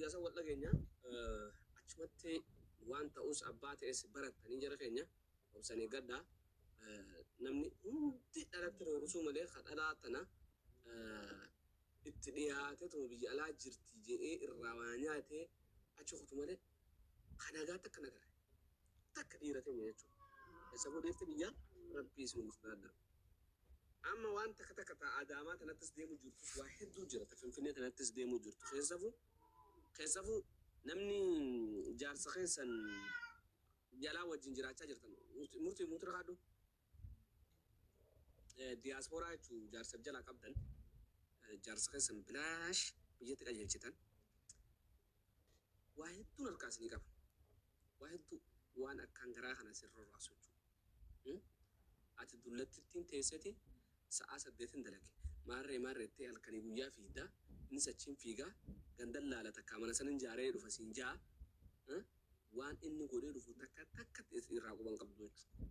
Guyyaa san wal dhageenya. Achumatti waan ta'us abbaa ta'es barattanii jara keenya obsan eeggadhaa. Namni hundi dhalatti roorrisuu malee ka dhalaa tana itti dhiyaateetuma biyya alaa jirti je'ee irraa waa nyaatee achi kutu malee ka nagaa takka hin agarre. Takka dhiira teenya jechuudha. Keessafuu dhiirti biyyaa Rabbii isin sodaadhaa. Amma waan takka takka ta Adaamaa tanattis deemu jirtus waa hedduu jira ta Finfinnee tanattis deemu jirtu keessafu keessafu namni jaarsa keessan biyya alaa wajjin jiraachaa jirtan murtii murtii kaadhu diyaaspooraa jechuu jaarsa jalaa qabdan jaarsa keessan bilaash biyyatti qajeelchitan waa hedduun harkaa isinii qaba. Waa hedduu waan akkaan garaa kana isin rorraasu jechuudha. Ati dullattittiin teesseti sa'aa saddeetin dalage maarree maarree jettee halkanii guyyaa fiigda innis achiin fiiga gandan laala takkaa mana sanin jaaree dhufa siin ja'a waan inni godhee dhufu takka takkatti irraa quba hin qabdu jechuudha.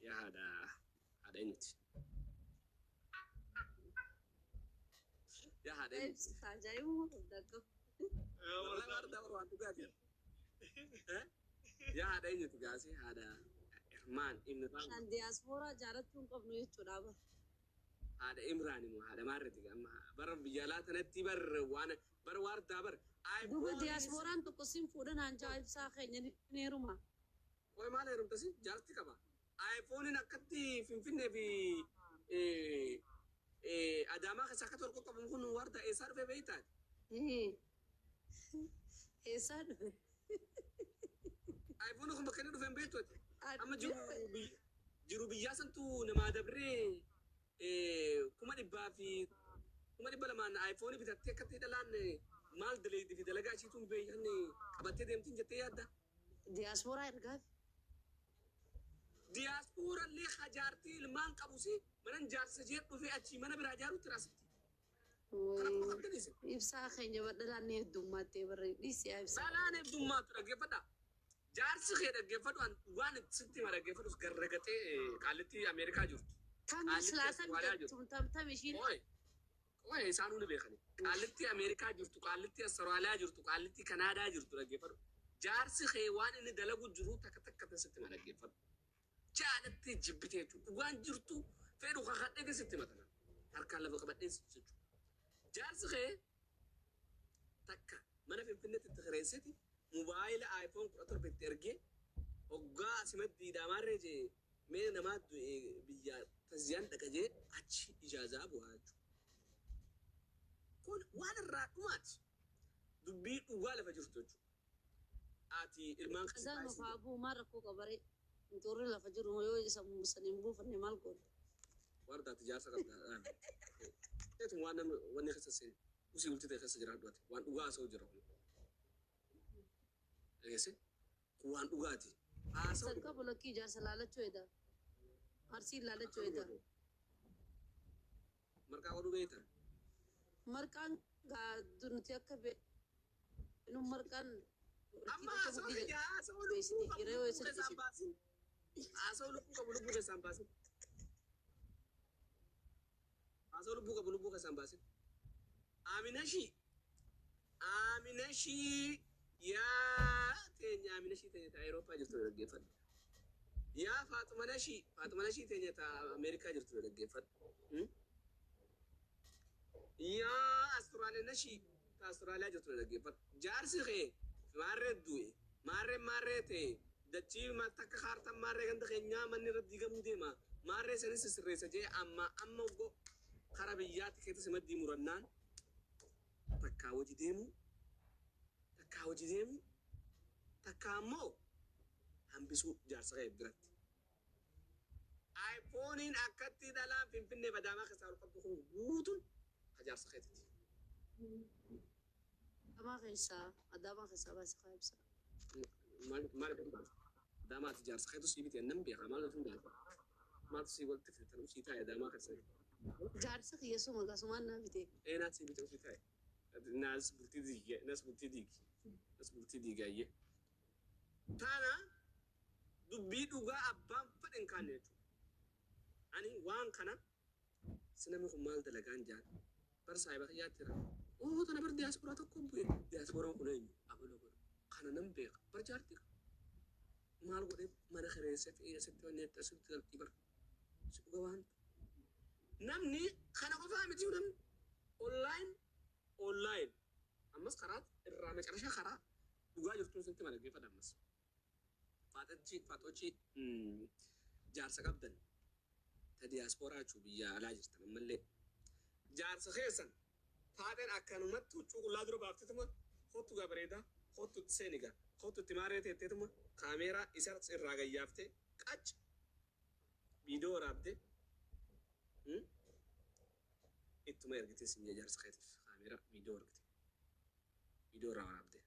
Yaa haadha haadha eenyuti? Yaa haadha eenyuti? Ibsa ajaa'ibuma qabda akka. Wallahi waan ardaa waan dhugaati. Eh? Yaa haadha eenyuti gaasii haadha Irmaan Imraan. Kan diyaaspooraa jaalachuu hin qabnu jechuudha bara. Haadha Imraan immoo haadha maarreti amma bara biyya alaa tanatti bar waan bar waardaa bar Duuba iPhone diyaasporaan tokko sin fuudhan hanjaa ibsaa keenya ni heeruma. Qoy maal heerumta si jaarti qaba. iPhone'n akkatti Finfinnee fi Adaamaa keessa akkatti wal qoqqobamu kun warda eessaa dhufe beektaa? Eessaa dhufe? iPhone kun bakka inni dhufe hin beektu ati. Amma jiru jiru biyyaa santu namaa dabree 200,000 fi 200,000 iPhone bitattee akkatti dhalaan maal daleedii fi dalagaa ishiitu hin beekne qabattee deemtiin jettee yaadda? Diyaaspooraa ergaaf. Diyaasporallee hajaartii ilmaan qabusi manan jaarsa jee dhufee achii mana biraa ijaaruutti raasitti. Kana quba qabdan isin. Ibsaa keenya badhalaan ni heddummattee barree dhiisi yaa ibsaa. Dhalaan heddummaatu dhaggeeffadha. Jaarsi kee dhaggeeffadhu an waan sitti hima dhaggeeffadhus garragatee qaallitti Ameerikaa jirtu. Tam Qaallitti silaa tam Austraaliyaa jirtu. jettum tam tam ishiin. Qoy qoy isaanuu ni beekani. Qaallitti Ameerikaa jirtu, qaallitti Austraaliyaa jirtu, qaallitti Kanaadaa jirtu dhaggeeffadhu. Jaarsi kee waan inni dalagu jiru takka takka sitti hima dhaggeeffadhu. Jaalattee jibbitee jechuudha. Dhugaan jirtu fedhu kakadhee sitti hima tana. Harkaan lafa qabadhee jechuudha. Jaarsi kee takka mana Finfinneetti itti kireesseti mobaayila iPhone 17 itti ergee hoggaa simaddiidhaa maarree jee mee namaa du'e biyya taziyaan dhaqa jee achi ijaazaa bu'aa jechuudha. Kun waan irraa dhumaati. Dubbii dhugaa lafa jirtu jechuudha. Ati ilmaan Isaan keessi nuuf haa bu'u maal rakkoo qabaree. Intoorri lafa jiru yoo isa saniin buufanne maal goona? Warda ati jaarsa qabda. Teetum waan namni wanni keessa seenu usii bultii ta'e keessa jiraadhu ati waan dhugaa haasa'u jira kun. Dhageesse kun waan dhugaati. Haasa'u San qabu lakkii ijaarsa laalachuu eda. Arsiin laalachuu akkam eda. godhu marqaa godhuu beektan. Marqaan gaa nuti akka beeknu marqaan dubartii Amma takka haasa'u mudhii kiyya haasa'u lubbuu jabeessiti. qabu Yeroo lubbuu isa keessaan dhiisiti. baasin. Haasa'u lubbuu qabu lubbuu keessaan baasin. Haasa'u lubbuu qabu lubbuu keessaan baasin. Aminashii Aminashii yaa teenya Aminashii teenya ta Awurooppaa jirtu dhaggeeffadhu. Yaa Faaxuma Nashii Faaxuma Nashii teenya ta Ameerikaa jirtu dhaggeeffadhu. Yaa Asturaaliyaa Nashii ta Asturaaliyaa jirtu dhaggeeffadhu. Jaarsi kee maarree du'e maarree maarree ta'e dachii takka kaartan maarree ganda keenyaa manni irra diigamuu deema maarree sanis sirreessa jee amma amma go kara biyyaatti keessa simaddii murannaan takkaa hojii deemu takkaa hojii deemu takkaa ammoo hambisuu jaarsa kee biratti. iPhone'n akkatti dhalaan Finfinnee Adaamaa keessaa ol qabdu kun guutuun ka jaarsa keetiiti. Adaamaa keessaa Adaamaa keessaa baasii haa ibsaa. Maal maal Adaamaati jaarsa keetu sii bitee nan beeka maal hin beeka. Maaltu sii walitti fitan usii taa'e Adaamaa keessa. Jaarsa kiyya suma gasumaan naa bitee. Ee naat sii bite usii taa'e. Naas bultii diige nas bultii diigi nas bultii diigaayyee. Tana dubbii dhugaa abbaan fedhe hin kaanne jechuudha. Ani waan kana si namni kun maal dalagaan jaan bar saahiba kiyyaatti jira. Oo, tana bar diyaasporaa tokko bu'e. Diyaasporaan kun eenyu? Abaloo abaloo. Kana nan beeka. Bar jaartii qaba. Maal godhee mana kireessee fi asitti wanni asitti galtii bar. Si dhuga waan. Namni kana qofaa miti, namni online online ammas karaa irraa macarasha karaa dhugaa jirtuun sitti mala geeffadha ammas. Faaxachi faaxochi jaarsa qabdan ta diyaasporaa jechuu biyya alaa jirtan ammallee. Jaarsa keessan faaxeen akkanumatti huccuu qullaa dura baaftetuma, "Kottu gaa bareedaa, kottu itti seeni gaa, kottu itti maaree," teetteetuma kaameeraa isa irraa gayyaaftee qac viidiyoo waraabdee ittuma ergitee sin jaarsa keetiif kaameeraa viidiyoo ergite, viidiyoo irraa waraabdee.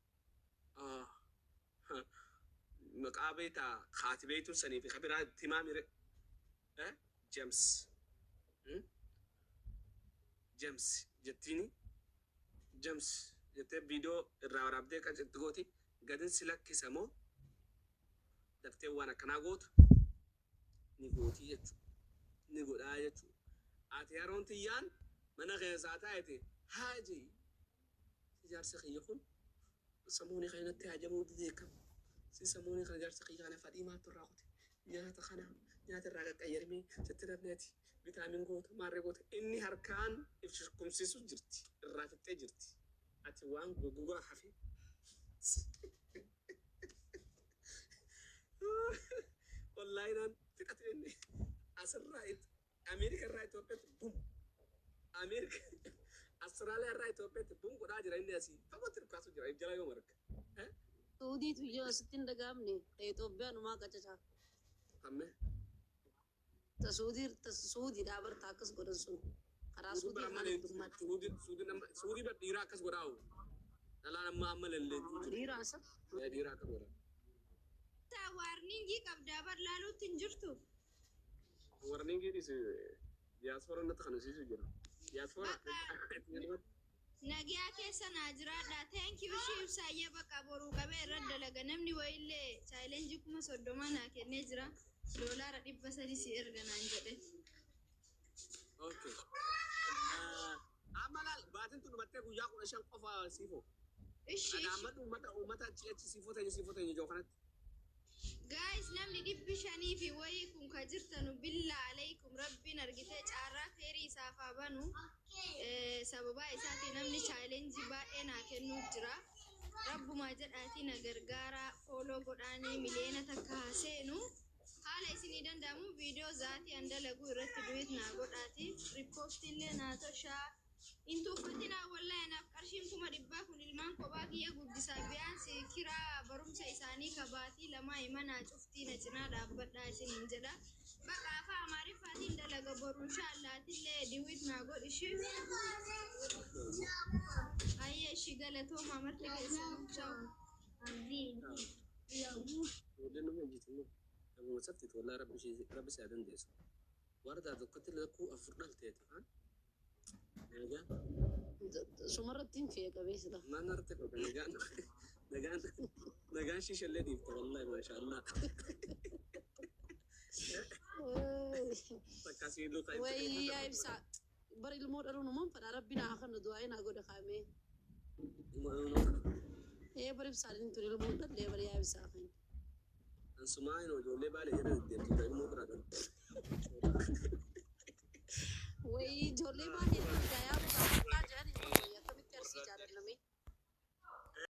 Maqaa beektaa haati beektuun sanii fi kabiraa itti himaa mire. James James jettiini, James jettee viidiyoo irraa waraabdee qacitti gooti, gadin si lakkisa moo daftee waan akkanaa gootu ni gootii jechuudha. Ni godhaa jechuudha. Ati yeroon tiyyaan mana keessaa taa'ete haaji ijaarsa kiyya kun samuuni kanatti hajamuu didee kam si samuuni kana ijaarsa kiyya kana fadhii maaltu irraa kute, nyaata kana nyaata irraa qaqqayyarmee sitti nafneeti vitaamin goota maarree goota, inni harkaan if shukkumsiisu jirti, irraa fixxee jirti, ati waan gogugaa hafe. Onlaayinaan fixate, inni asirraa Ameerika irraa Itoophiyaatti bum, Ameerika Austraaliyaa irraa Itoophiyaatti bum godhaa jira, inni asii fagootti dhukaasu jira jala yoo marga. Suudiitu yoo asitti hin dhagaamne ta Itoophiyaan umaa qacacaa. Amme. Ta Suudii, ta Suudiidhaa barta akkas godhan sun. Karaa Suudii Suudii bara kana amma heddummaatti. Suudii Suudii nama Suudii bar dhiiraa akkas godhaa oolu. Dhalaan amma amma lalleentuu jiru. Dhiira asa. Dhiiraa akkas godhaa. Warningii qabdaa bar, laaluutti hin jirtu. Warningiinis diyaaspoora natti kanasiisu jira. Diyaaspoora. Nagiyaa keessa naa jiraadha. Thank you, ishii ibsaayyee bakka boruu qabee irra dalaga. Namni wayiillee challenge 30,000 naa kennee jira. $300 si erga naan jedhe. Okay. Amma laal, baatiin tun dhumattee guyyaa 15 qofa siifoo. Ishi ishi. Dhaammatu uummata uummata achi achi siifoo ta'e siifoo ta'e ijoo kanatti. Guys, namni 500 fi wayii kun ka jirtanu, billaa alaykum, rabbiin argitee caarraa feerii isaaf haa banu. Sababaa isaatiin namni challenge baay'ee naa kennuu jira. Rabbumaa jedhaatii na gargaaraa, follow godhaanii 1 million haa seenu. Haala isinii danda'amu viidiyoo zaatii an dalaguu irratti duet naa godhaati. Repost illee naa toshaa. Hin tuuffatinaa, wallahi anaaf qarshiin 100,000 kun ilmaan kophaa kiyya guddisaa, biyaansi kiraa barumsa isaanii kabaatii lamaa himanaa cuftii na cinaa dhaabbadhaa isiniin jedha. Baqa afaan Amaariffaatiin dalaga boru inshaallah, duet naa godhishi. Ayyee, ishi galatooma marti keessanuu, ciao. Ijoolleen nama ejjiti immoo dhabuma sabtiiti, wallahi rabbi ishee rabbi si haa dandeessu. Wardaa tokkotti lakkuu afur dhalteeti haan. Nagaan. Sumarratti hin fee qabeessita. Maal narratti godha, nagaan nagaan nagaan shiishallee dhiifte, wallahi maashaallah. Akkasii luka itti Wayii yaa ibsaa. Bara ilmoo dhaluun uuman fadhaa, rabbi naa kan du'aa naa godhe kaamee. Ee, bara ibsaan hin ture ilmoon dhallee bara yaa ibsaa kan. Ansumaa hin ijoollee baalee jala deddeemtu ilmoo bira dhalu. Wayii, ijoollee baay'ee qabda yaa bakka